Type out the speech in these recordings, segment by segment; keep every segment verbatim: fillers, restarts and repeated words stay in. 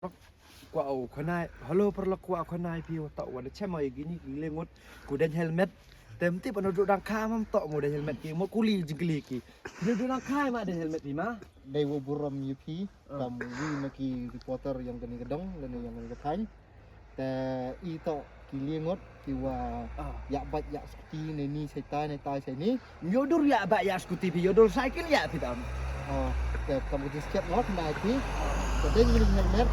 Kwah u khana, hello paralok, kwah u khana ïa phi, wat tah wat da chem ïa kine ki lyngngoh, ki deng helmet. Te ym tip ba na duh dang kha, ym tah mo deng helmet ki, mo kuli jingkylli ki. Na duh dang kha ma deng helmet phi ma. Dei u burom ïa phi, kam wi na ki reporter ïa kane ka dong lane ïa kane ka thaiñ. Te i tah ki lyngngoh ki wa ïa bike ïa scooty ne ni sai tai ne tai sai ni. Ym ïoh dur ïa bike ïa scooty phi, ïoh dur cycle ïa phi tam. Te kam ka jingskhem ngot na phi. Te dei ni helmet.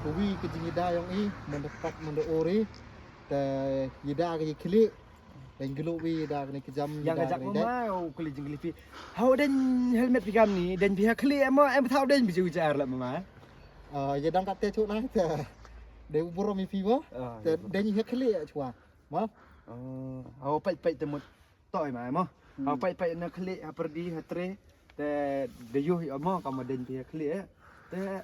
Ka wi ka jingïada ïong i, mynda pat mynda ori. Te ïada ka ïa khlieh. Dei gluh wi ïada kane ka jam ïa ka jak ma u kuli jingkylli phi. Hau dei helmet phi kam ni, dei phi ha khlieh ma em thau dei phi ju jar la ma. Ïa dang kate chu na te. Dei u burom ïa phi ba. Te dei hi khlieh chwa. Ma. Hau pait pait te mut toi ma ma. Hau pait pait na khlieh ha pyrdi ha tre. Te de yu hi ma kam dei phi ha khlieh. Te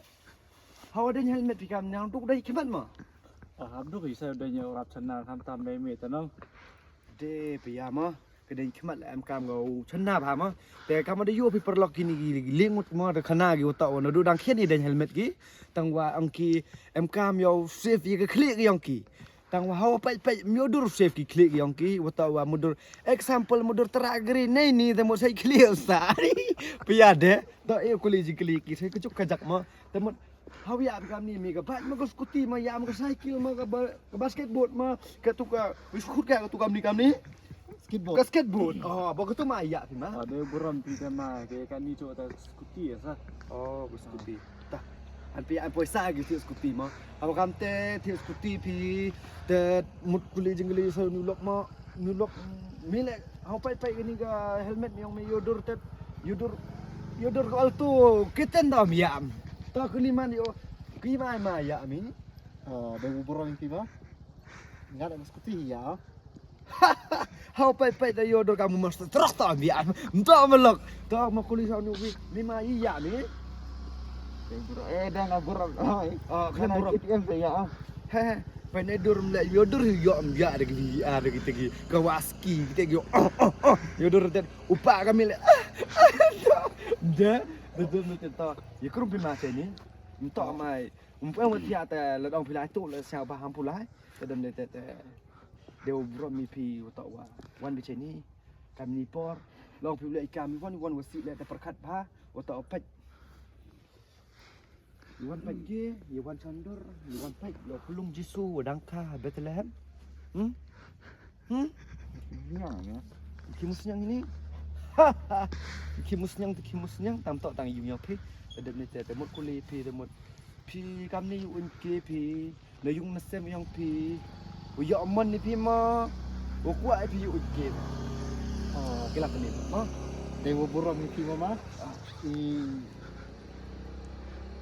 hau dei helmet phi kam nang duk dei khmat ma. Hap duk hi sa dei ïa rap chana kam tam dei me te nang. De phi ïa ma. Ka dei khmat la em kam ga u chana ba ma. Te kam da yu phi paralok kine ki lyngngoh ma da khana ki u tah wa na duh dang khian ni dei helmet ki. Tang wa ang ki em kam ïa u safe ïa ka khlieh ki ïong ki. Tang wa hau pait pait ym ïoh dur safe ki khlieh ki ïong ki. Wa tah wa mut dur example mut dur tara gri nei ni te mut sai khlieh sa. Phi ïa de. Tah ïa kuli jingkylli ki sai ka juk ka jak ma. Te mut Hau ïa phi kam ni mi ka bike ma ka scooty ma ïa ma ka cycle ma ka ba-, ka basketball ma ka tu ka biskut ka tu kam ni kam ni. Skateboard. Ka skateboard. Oh, ba ka tu ma ïa phi ma. Dei burom phi te ma ke ka ni chu ta scooty ïa sa. Oh, ka scooty. Ta. An phi an poi sa ki ti scooty ma. Hau kam te ti scooty phi te mut kuli jingkylli sa ni lok ma. Ni lok mi le hau pait pait ni ka helmet ïong mi ïoh dur tet ïoh dur ïoh dur ka alto kiten dam ïam. Ta kuli man ïoh ki mai ma ïa mi. Dei u burom phi ma. Ngat am scooty ïa. Hau pait pait da ïoh dur ka mu mas trok ta ïam. Mta ma lok. Ta ma kuli sa ni wi mi ma ïa mi. Dei burom eh dang burom. Oh, kena burom. Ïa. He he. Pynne dur mleh ïoh dur ïoh ym ïa da ki ah da ki tegi Kawasaki ki tegi ïoh dur tet upa kami le. Da da dur mleh tet to. Ïa krum phi ma te ni. Ym to mai. Ym poi wat ïa te la dong phi lai tu le sa ba ham pulai. Te dem de te te. Dei u burom mi phi u to wa. Wan bi che ni. Kam ni por. Long phi le kam wan wan wa si le te perkat ba. U to pet. Ïa wan pait ki, ïa wan chandor, ïa wan pait ïa u plung Jisu wa dang kha ha Bethlehem. Hmm? Hmm? Ïa ïa. Ki musniang ini. Ki musniang tu ki musniang tam tok tang ïa ïa phi. Dep ni te te mut kuli phi te mut. Phi kam ni un ki phi. Na yung na sem ïong phi. U ïoh mon ni phi ma. U kwah phi u kit. Ki la pynit ma. Dei u burom ni phi ma ma. I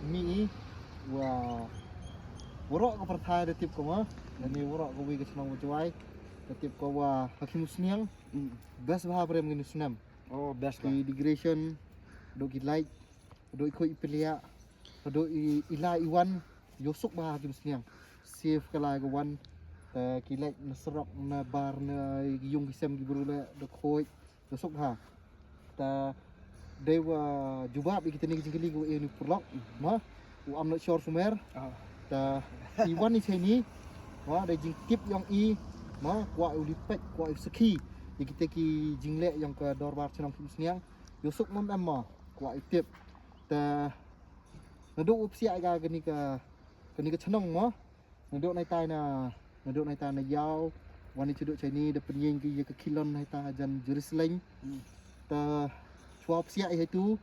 mi i wa. Warok ka pyrthai da tip ko ma. Lane warok ka wi ka chnong wa Jwai. Da tip ko wa ha ki musniang. Best ba ha prem ki musniang. Oh, best ba. Ki decoration. Do ki light. Do i koi i piliak. Ka dei i, i la i wan, ïoh suk bha ki musniang. Safe ka la ka wan, te ki leit na surok na bar na yung ki sem ki bru le, da khoi, ïoh suk bha. Te dei wa jubab ïa kitei ki jingkylli ki wa ïa ni pulok, ma, u am na shor sumer. Te i wan i cheni, ma, dei jingtip ïong i, ma, kwah u lipet, kwah u sakhi. Ïa kitei ki jingleh ïong ka dorbar chnong ki musniang. Ïoh suk mam em ma, kwah i tip. Te Naduh u psiah ka kani ka, kani ka chnong mo. Naduh nai tai na, naduh nai tai na ïaw. Wan i chuduh chani da pynïeng ki ïa ka khilon nai ta jan Jerusalem. Ta chwa psiah i haitu.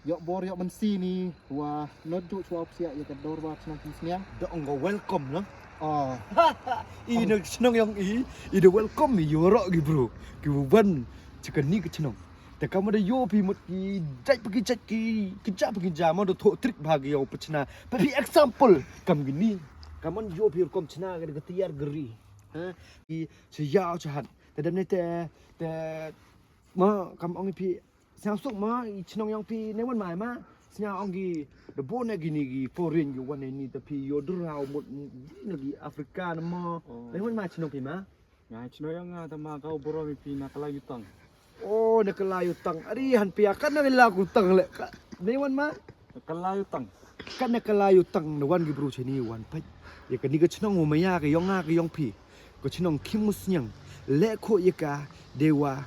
Ïoh bor ïoh mynsi ni wa naduh chwa psiah ïa ka dorbar chnong ki sniang. Da ong ka welcome na. Ah. I na chnong ïong i, i da welcome i ïoh roh ki bro. Ki wan cha kani ka chnong. Te kam da ïoh phi mut ki jait pa ki jait ki, ki jait pa ki jait mo da thoh trik bha ki ïong pachna. Pa phi example kam kini. Kam man ïoh phi rukom chna ka da ka tiar gari. Ha? Ki cha ïaw cha hat. Te dem ne te, te mo kam ong phi sñiaw suk mo i chnong ïong phi ne wan mai ma. Sñiaw ong ki da bon ne kini ki foreign ki wan ne ni te phi ïoh dur hau mut ne ki Africa na mo. Ne wan mai chnong phi ma. Nga chnong ïong nga ta ma ka u bro mi phi na ka la yutang. Oh, na ka la yutang. Ari han pia ka na la ku tang le. Ka ne wan ma. Ka la ïa tang. Ka na ka la ïa tang na wan ki bru shane wan peit. Ïa kane ka chnong u maya ka yong nga ka yong phi. Ka chnong Khimusniang. Leh kho ïa ka dei wa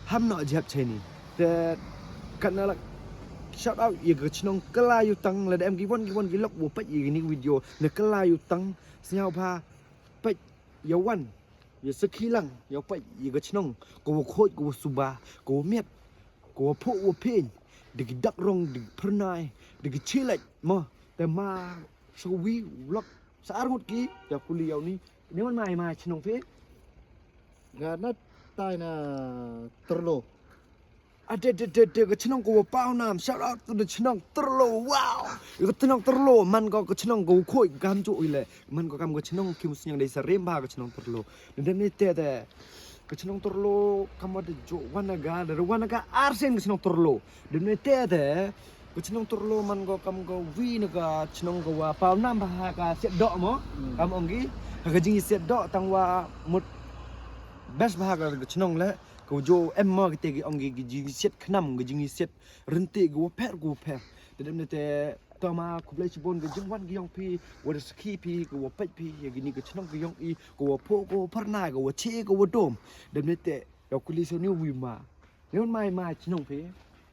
ham noh jep shane. Te ka na la shout out ïa ka chnong ka la ïa tang, lada em ki wan ki wan ki lok wa peit ïa kane video na ka la ïa tang. Sngewbha peit ïa wan. Ïa sakhi lang, ïa peit, ïa ka chnong, ka wa khot, ka wa suba, ka wa miat, ka wa phuh, wa phin, da ki dak rong, da ki phyrnai, da ki chilat, mo, te ma, sa wi, lok, sa ar ngut ki, ïa puli ïa ni, ni wan mai, mai chnong phi? Nga na tai na Terlo. Ade, de, de, de, ka chnong ko wa pau nam. Shout out to the chnong Terlo. Wow. Ka chnong Terlo. Man ko ka chnong ko khoi kam chu ile. Man ko kam ka chnong Khimusniang dei sa rem ba ka chnong Terlo. Dem ne te te. Ka chnong Terlo kam wa de jo wan na ga, de wan na ga arsen ka chnong Terlo. Dem ne te te. Ka chnong Terlo man ko kam ko wi na ka chnong ko wa pau nam ba ha ka siat dok mo. Hmm. Kam ong ki. Ha ka jing siat dok tang wa mut best ba ha ka chnong le. Ka wa jo em ma kite ki ong ki, ki jingsiat khnam, ki jingsiat rynti, ka wa pher, ka wa pher. Te dem ne te, to ma khublei chibun ka jingwan ki yong phi, wa da sakhi phi, ka wa peit phi, ïa kini ka chnong ka yong i, ka wa phuh, ka wa phyrnai, ka wa che, ka wa dom. Dem ne te, ïa kuli so ni wi ma. Ni wan mai ma chnong phi.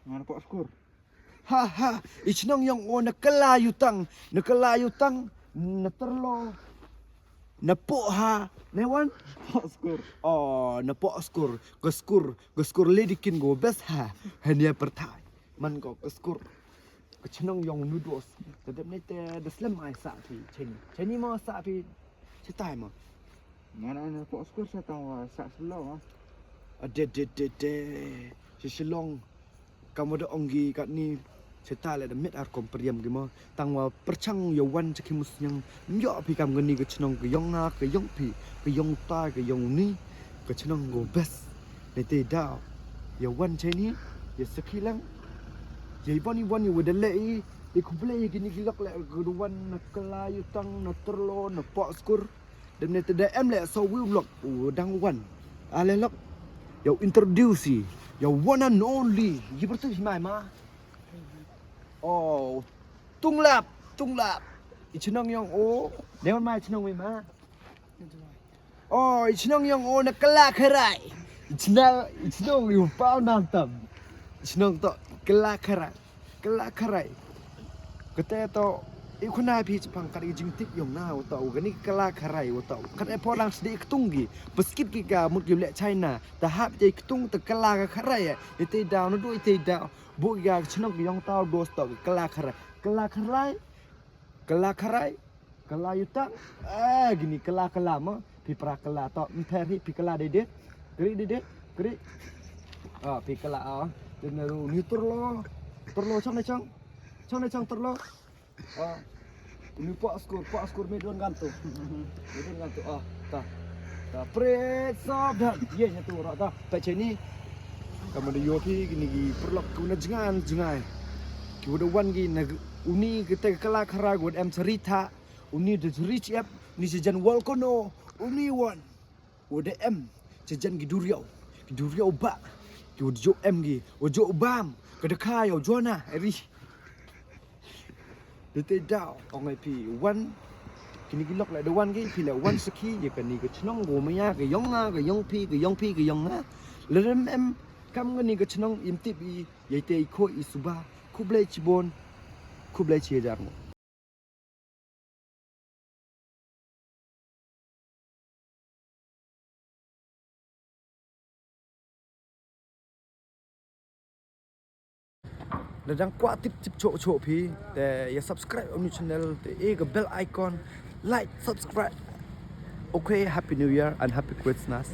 Nga na Pohskur. Ha, ha, i chnong yong o na ka la ïa tang, na ka la ïa tang, na Terlo, na Poh ha, ne wan? Pohskur. Oh, na Pohskur, ka skur, ka skur lady kin go best ha, ha nia perthai. Man ko ka skur, ka chnong yong nudos, te dem ne te da slem ai sa phi, cheni, cheni mo sa phi, chetai mo. Mana na Pohskur sa tang wa sa Shillong ah. Ade, de, de, de. Sa Shillong. Kam wa da ong ki katni. Chetai le da mit ar kom priam ki mo. Tang wa perchang ïa wan cha Khimusniang. Myo phi kam kani ka chnong ka yong nga, ka yong phi, ka yong tai, ka yong ni. Ka chnong go best. Ne te daw. Ïa wan cheni. Ïa sakhi lang. Ïa i boni boni wa da le i. Ïa khublei ïa kini ki lok le ka da wan na ka la ïa tang na Terlo na Pohskur. Dem ne te da em le so wi lok u dang wan. Ale lok. Yow introduce i. Yow one and only. Yi bertu hi mai ma. Oh. Tunglap, tunglap. I chnong yong o. Ne wan mai chnong mai ma. Oh, i chnong yong o na ka la kharai. I chnong, i chnong yong pau nam tam. I chnong to ka la kharai. Ka la kharai. Kate to i khuna phi chapang kat i jingtip yong na wa to kani ka la kharai wa to. Kate pho lang sdi ktung gi. Paskit ki ka mut ki le China. Ta hap te ktung ta ka la kharai. Ite daw na do ite daw. Bu ki ka chnong ki yong tau dos to ka la kharai. Ka la kharai. Ka la kharai. Ka la ïa tang. Ah, gini ka la ka la ma. Phi pra ka la to. Mpher hi phi ka la dei dei. Kri dei dei. Kri. Ah, phi ka la ah. Dei na ru ni Terlo. Terlo chang na chang. Chang na chang Terlo. Ah. Ni Pohskur, Pohskur me don ganto. Me don ganto. Ah, ta. Ta pret sab dan. Ye nya tu ra ta. Ta cheni. Ka ma da yo phi kini ki perlok ku na jngan jngai. Ki wa da wan ki na uni kite ka la kharai wa da em sarita. Uni da rich ep, ni sa jan wal kono, uni wan. Wa da em, sa jan ki duriaw, ki duriaw ba, ki wa da jo em ki, wa jo bam, ka da kha yow jona, eri. Da te daw, ong ai phi, wan, kini ki lok la da wan ki, phi la wan sakhi, ïa kani ka chnong, go maya, ka yong nga, ka yong phi, ka yong phi, ka yong nga. La rem em, kam kani ka chnong, im tip i, ïa te i kho i suba, khublei chibun, khublei chi hajar mo. Lada dang kwah tip tip chok chok phi, te ïa subscribe on channel, te e ka bell icon, like, subscribe. Okay, Happy New Year and Happy Christmas.